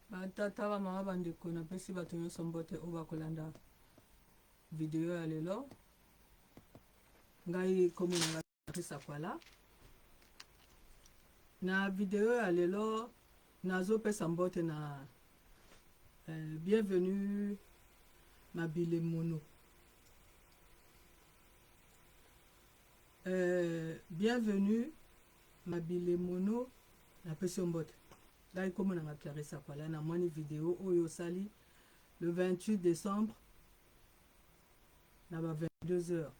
Batata, bamama, bandeko, napesi bato nyonso mbote oyo bakolanda video ya lelo. Ngai kombo na ngai Clarisse Akwala. Na video ya lelo nazopesa mbote na eh, bienvenue Mabile Mono. Eh, bienvenue Mabile Mono, napesi yo mbote. Ngai kombo na nga Clarisse Akwala, namoni video oyo osali le 28 décembre na ba 22 heures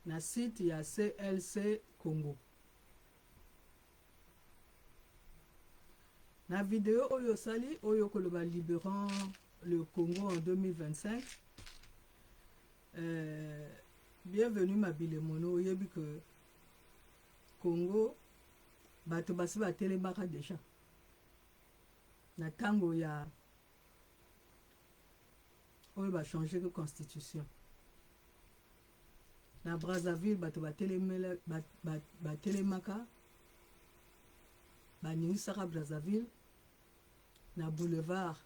na site ya CLC Congo. Na video oyo osali oyo koloba liberant le Congo en 2025 euh, bienvenue Mabile Mono, oyebi que Congo bato basi batelemaka deja na ntango ya oyo bachangeki constitution na Brazzaville bato batelemaka baningisaka Brazzaville na boulevard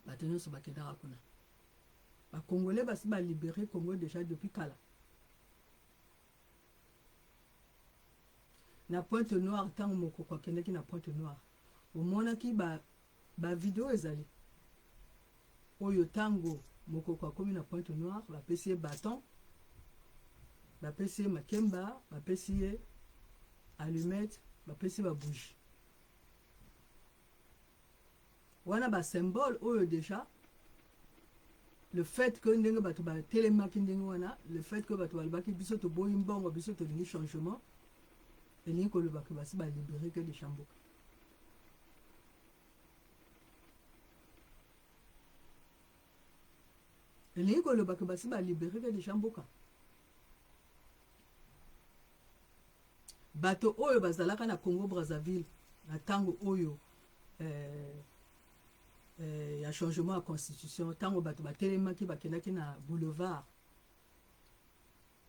bato nyonso bakendaka kuna bacongolais basi balibere Congo déjà depuis kala na Pointe Noire ntango mokoko akendaki na Pointe Noire omonaki ba ba video ezali oyo ntango mokoko akomi na Pointe Noire bapesi ye baton bapesi ye makemba bapesi ye allumette bapesi ba bougie wana ba symbole oyo déjà le fait que ndenge bato batelemaki ndenge wana le fait que bato balobaki biso toboyi mbongo biso tolingi changement elingi koloba ke basi balibere ke deja mboka elingi koloba ke basi balibere ke deja mboka bato oyo bazalaka na Congo Brazzaville na ntango oyo eh, eh, ya changement ya constitution ntango bato batelemaki bakendaki na boulevard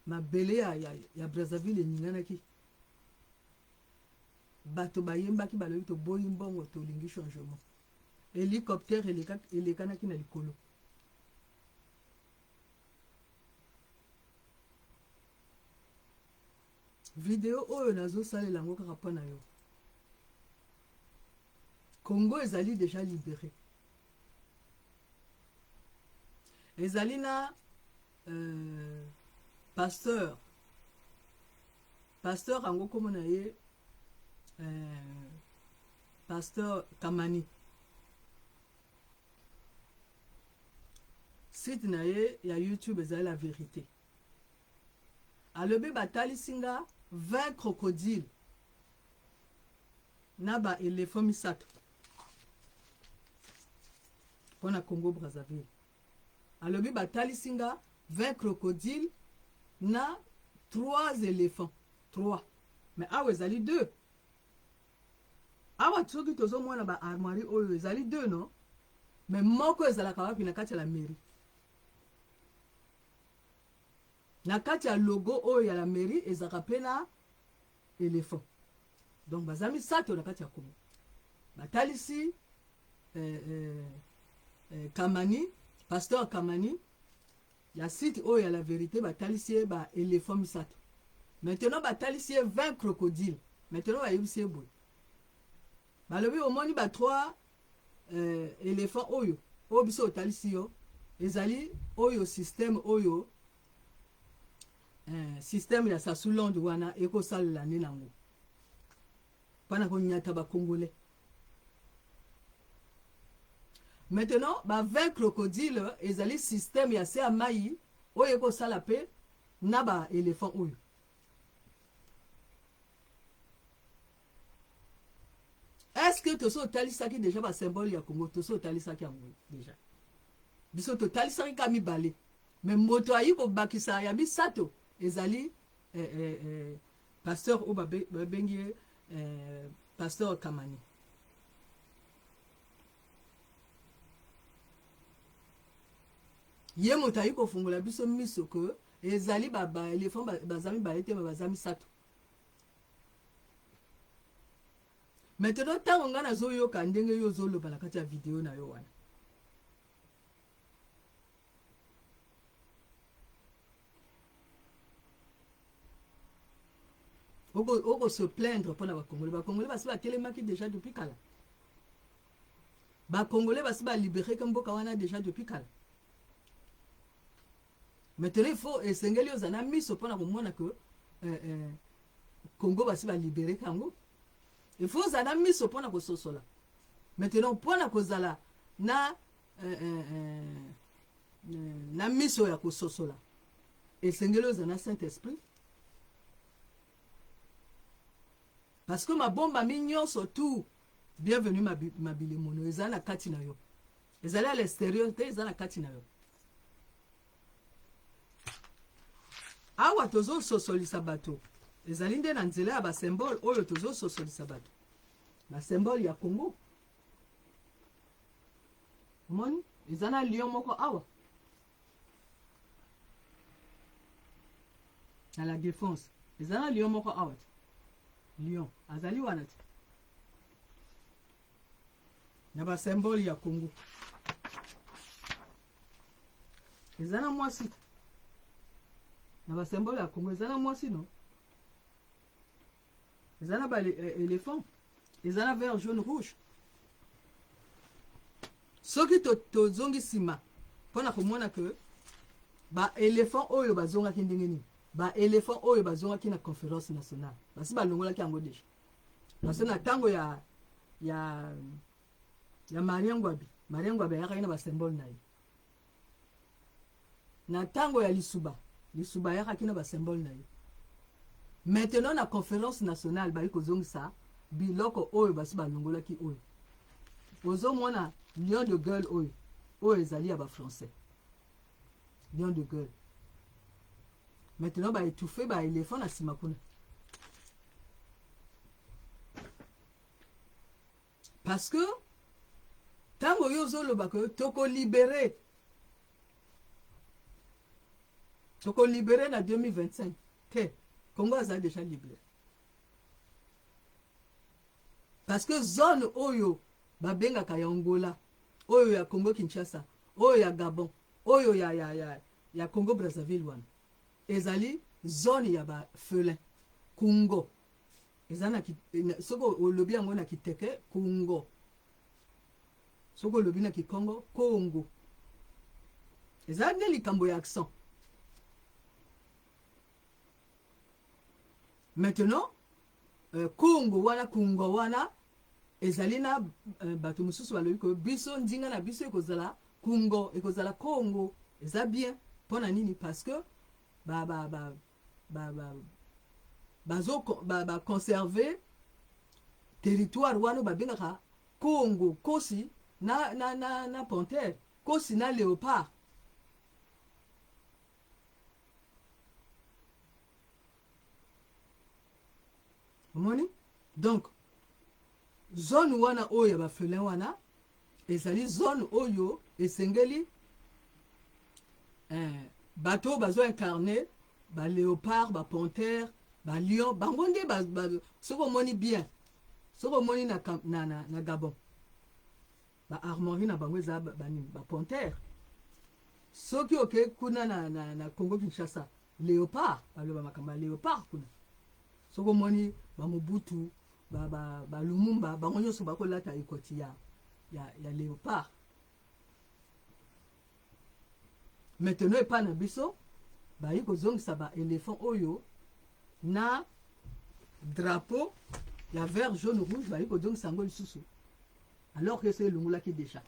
mabele ya, ya, ya Brazzaville eninganaki bato bayembaki balobi toboyi mbongo tolingi changement hélicoptère elekanaki na likolo video oyo nazosalela yango kaka mpo na yo Congo ezali déjà libéré ezali na euh, pasteur pasteur yango kombo na ye euh, pasteur Kamani site na ye ya YouTube ezali la vérité alobi batalisi nga 20 crocodile na ba éléphant misato mpona Congo Brazzaville alobi batalisi nga 20 crocodile na 3 éléphants 3 mais awa ezali 2 awa soki tozomona ba armoirie oyo ezali 2 non mais moko ezalaka wapi na kati ya la mairie na kati ya logo oyo ya la mairie ezalaka mpe na éléphant donc baza misato na kati ya Congo batalisi eh, eh, eh, Kamani pasteur Kamani ya site oyo ya la vérité batalisi ye ba éléphant misato maintenant batalisi ye 20 crocodile maintenant bayebisi ye boye balobi omoni ba 3 euh, éléphant oyo oyo biso otalisi yo ezali oyo système oyo eh, système ya Sasulonde wana ekosalela nde nango mpona konyata bacongolais maintenant ba 20 crocodile ezali système ya se ya mai oyo ekosala mpe na ba éléphant oyo est-ce que toso otalisaki déjà basymbole ya Congo toso otalisaki yango déjà biso totalisaki ka mibale mais moto ayi kobakisa ya misato ezali eh, eh, eh, pasteur oyo babengi ye eh, pasteur Kamani ye moto ayi kofungola biso miso ke ezali baéléphant baza mibale te me baza misato. Maintenant ntango ngai nazoyoka ndenge yo ozoloba na kati ya video na yo wana, oko se plaindre mpona bakongole. Bakongole basi batelemaki déjà depuis kala. Bakongole basi balibereke mboka wana déjà depuis kala. Maintenant il faut, esengeli ozala na miso mpona komona ke Congo basi balibereke yango. Il faut ozala na miso mpona kososola. Maintenant mpona kozala na miso ya kososola, esengeli ozala na Saint Esprit, parce que mabombami nyonso tout, Bienvenu Mabilimono, eza na kati na yo, ezali à l'extérieur te, eza na kati na yo. Awa tozososolisa bato, ezali nde na nzela ya basymbole oyo tozososolisa bato, basymbole ya Congo. Omoni, eza na lion moko awa na La Défense, eza na lion moko awa te, lion azali wana te na basymbole ya Congo. Eza na mwasi na basymbole ya Congo, eza na mwasi no, eza na baéléphant, eza na vert, jaune, rouge. Soki tozongi nsima mpona komona ke baéléphant oyo bazongaki ndenge nini, baéléphant oyo bazongaki na Conférence nationale, basi balongolaki yango déjà, parce que na ntango ya Marien Ngouabi, Marien Ngouabi ayakaki na basymbole na ye. Na ntango ya Lisuba, Lisuba ayakaki na basymbole na ye. Maintenant na Conférence nationale bayi kozongisa biloko oyo basi balongolaki. Oyo ozomona, lion de gueule oyo ezali ya bafrançais, lion de gueule. Maintenant baétouffe baéléphant na nsima kuna, parce que ntango oyo ozoloba ke tokolibérer na 2025 te, Congo aza déjà libéré, parce que zone oyo babengaka ya Angola, oyo ya Congo Kinshasa, oyo ya Gabon, oyo ya Congo Brazzaville, wana ezali zone ya bafelin. Kungo eza na, soki olobi yango na kiteke, kungo, soki olobi na kikongo, kongo. Eza nde likambo ya accent. Maintenant kongo wana, kungo wana ezali na bato mosusu balobi ko biso ndinga na biso ekozala kungo, ekozala kongo. Eza bien mpo na nini? Parce que ba ba ba ba ba bazo baconserve ba territoire wana babengaka Congo, kosi na panthère, kosi na léopard. Omoni, donc zone wana oyo ya bafelin wana ezali zone oyo esengeli bato oyo bazo incarne baléopard, bapanthère, balion, bango nde soki omoni bien, soki omoni na Gabon, baarmoirie na bango eza banini? Bapanthère. Soki oke kuna na Congo Kinshasa, léopard, baloba makambo ya léopard kuna. Soki omoni bamobutu, balumumba, ba bango nyonso bakolata ekoti ya léopard. Maintenant epai na biso bayi kozongisa baéléphant oyo na drapeau ya vert, jaune, rouge, bayi kozongisa yango lisusu, alors que so elongolaki déjà.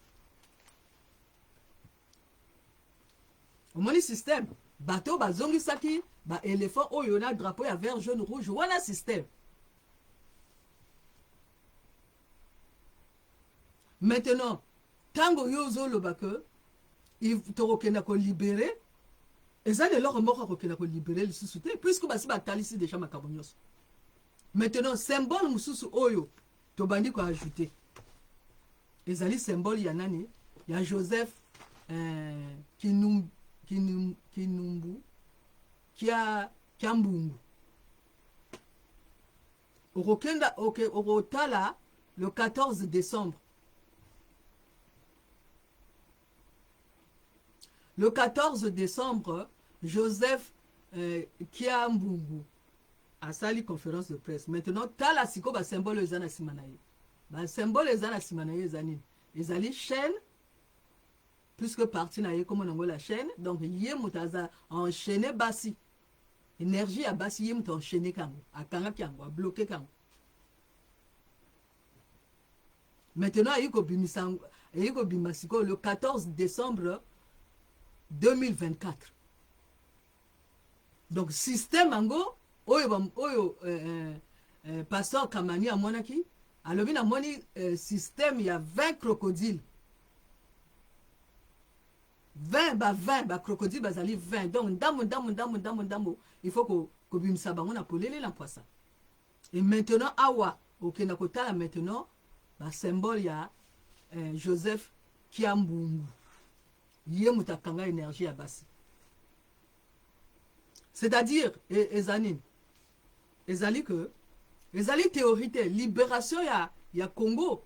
Omoni système, bato bazongisaki baéléphant oyo na drapeau ya vert, jaune, rouge wana, système. Maintenant ntango yo ozoloba ke tokokenda kolibérer, eza na eloko moko akokenda kolibérer lisusu te, puisque basi batalisi déjà makambo nyonso. Maintenant symbole mosusu oyo tobandi koajoute ezali symbole ya nani? Ya Joseph Kinumbu kia Mbungu. Okokenda okotala. Le 14 décembre, le 14 décembre, Joseph Kiambungu asali conférence de presse. Maintenant, tala sikoyo basymbole oyo eza na nsima na ye. Basymbole eza na nsima na ye eza nini? Ezali chaîne, puisque parti na ye kombo nango la chaîne. Donc ye moto aza enchaîné basi, énergie ya basi, ye moto enchaîné kango, akangaki yango, abloqué kango. Maintenant ayi kobimisa, ayi kobima sikoyo le 14 décembre 2024. Donc système yango oyo pasteur Kamani amonaki, alobi: namoni système ya 20 crocodile, 20 ba 20 bacrocodile bazali 20. Donc ndambo ndambo ndambo ndambo ndambo, il faut kobimisa bango na polele, na poisa. Et maintenant awa okenda kotala maintenant basymbole ya Joseph Kiambungu. Ye moto akanga énergie ya basi. C'est-à-dire eza nini? Ezali que ezali théorie te. Libération ya Congo,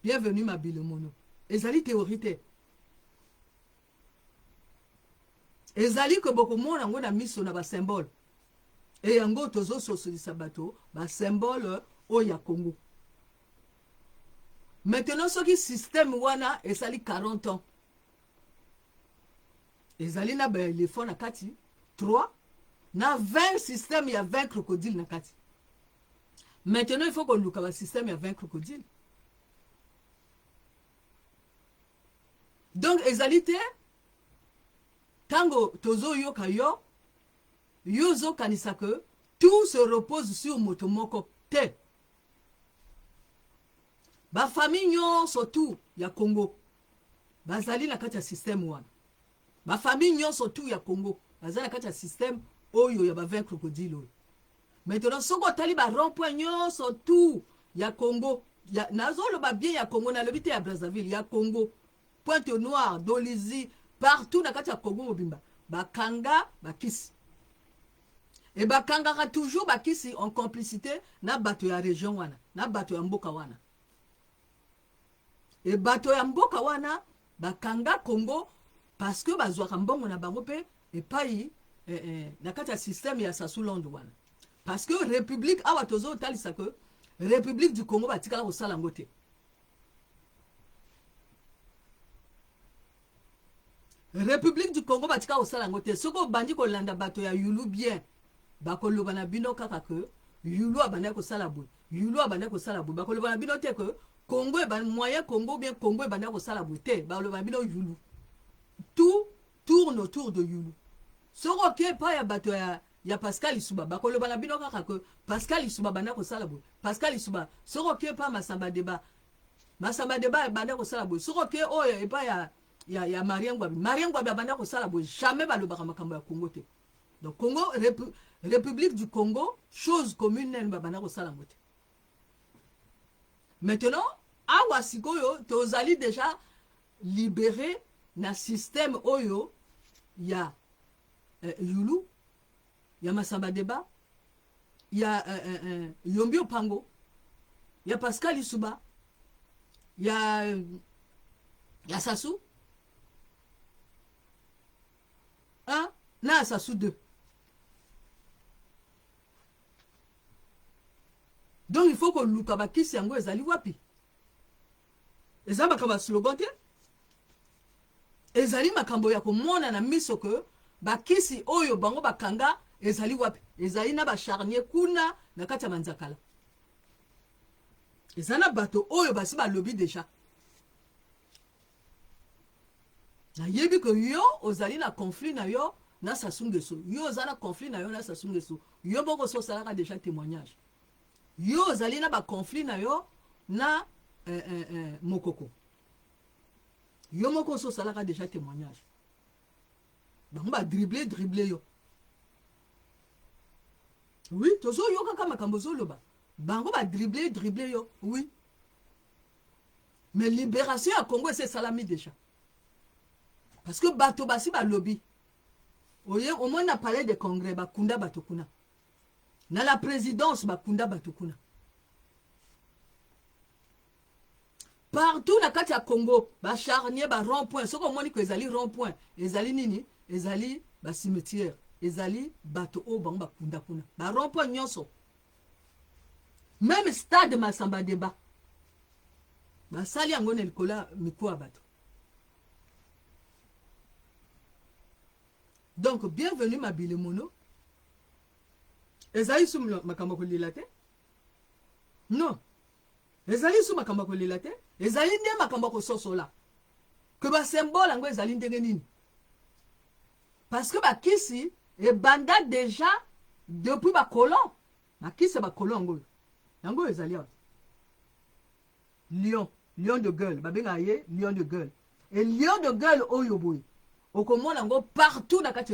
bienvenue Mabile Mono, ezali théorie te. Ezali ke bokomona yango na miso na basymbole. E yango tozososolisa bato basymbole oyo ya Congo. Maintenant, soki système wana esali 40 ans, ezali na baéléphant na kati 3 na 20, système ya 20 crocodile na kati. Maintenant il faut koluka basystème ya 20 crocodile. Donc ezali te ntango tozoyoka yo, yo ozokanisa ke tout se repose sur moto moko te. Bafamille nyonso tu ya Congo bazali na kati ya système wana. Bafamille nyonso tu ya Congo baza na kati ya système oyo ya ba 20 crocodile oyo. Maintenant, soki otali barond point nyonso tu ya Congo, nazoloba bien ya Congo, nalobi te ya Brazzaville, ya Congo, Pointe Noire, Dolisie, partout na kati ya Congo mobimba, bakanga bakisi. E bakangaka toujours bakisi en complicité na bato ya région wana, na bato ya mboka wana. E bato ya mboka wana bakanga Congo parce que bazwaka mbongo na bango mpe epai na kati ya système ya Sassou Londo wana. Parce que république awa, tozotalisa ke République du Congo batikala kosala yango te. République du Congo batika kosala yango te. Soki obandi kolanda bato ya Yulu bien, bakoloba na bino kaka ke Yulu abandaki kosala boye, Yulu abandaki kosala boye. Bakoloba na bino te ke Congo moyen Congo bien, Congo ebandaki kosala boye te. Bakoloba na bino Yulu. Tout tourne autour de Yulu. Soki oke epai ya bato ya Pascal Lisuba, bakoloba na bino kaka ke Pascal Lisuba banda kosala boye, Pascal Lisuba. Soki oke epai Masamba Deba, Masamba Deba banda kosala boye. Soki oke oyo epai ya Marien Ngouabi, Marien Ngouabi abanda kosala boye. Jamais balobaka makambo ya Congo te. Donc Congo, République du Congo, chose commune, nani babanda kosala yango te. Maintenant awa sikoyo tozali déjà libéré na système oyo ya Yulu, ya Masamba Deba, ya Yombi Opango, ya Pascal Isuba, ya Sassou 1 na ya Sassou 2. Donc il faut koluka bakisi yango ezali wapi. Eza makambo ya slogan te, ezali makambo ya komona na miso ke bakisi oyo bango bakanga ezali wapi. Ezali na bacharnier kuna na kati ya manzakala. Eza na bato oyo basi balobi déjà. Nayebi ke yo ozali na conflit na yo na Sassou Nguesso. Yo oza na conflit na yo na Sassou Nguesso. Yo moko so osalaka déjà témoignage. Yo ozali na baconflit na yo na Mokoko. Yo moko so osalaka déjà témoignage. Bango badrible drible yo. Oui, tozoyokaka makambo ozoloba. Bango badrible drible yo, oui, mais libération ya Congo esi esalami déjà, parce que bato basi balobi. Oye omoni na Palais de Congrès bakunda bato kuna, na la présidence bakunda bato kuna. Partout na kati ya Congo, bacharnier, ba rond point, soki omoni ko ezali rond point, ezali nini? Ezali bacimetière, ezali bato oyo bango bakunda kuna. Ba rond point nyonso, même stade Masamba Deba, basali yango na likolo ya mikuwa ya bato. Donc bienvenue Mabile Mono. Ezali su makambo ya kolela te, non, ezali su makambo ya kolela te, ezali nde makambo ya kososola ke basymbole yango ezali ndenge nini, parce que bakisi ebanda déjà depuis bacolon. Bakisi ya bacolon yango oyo, yango oyo ezali awa, lion, lion de gueule, babengaka ye lion de gueule. E lion de gueule oyo boye, okomona yango partout na kati.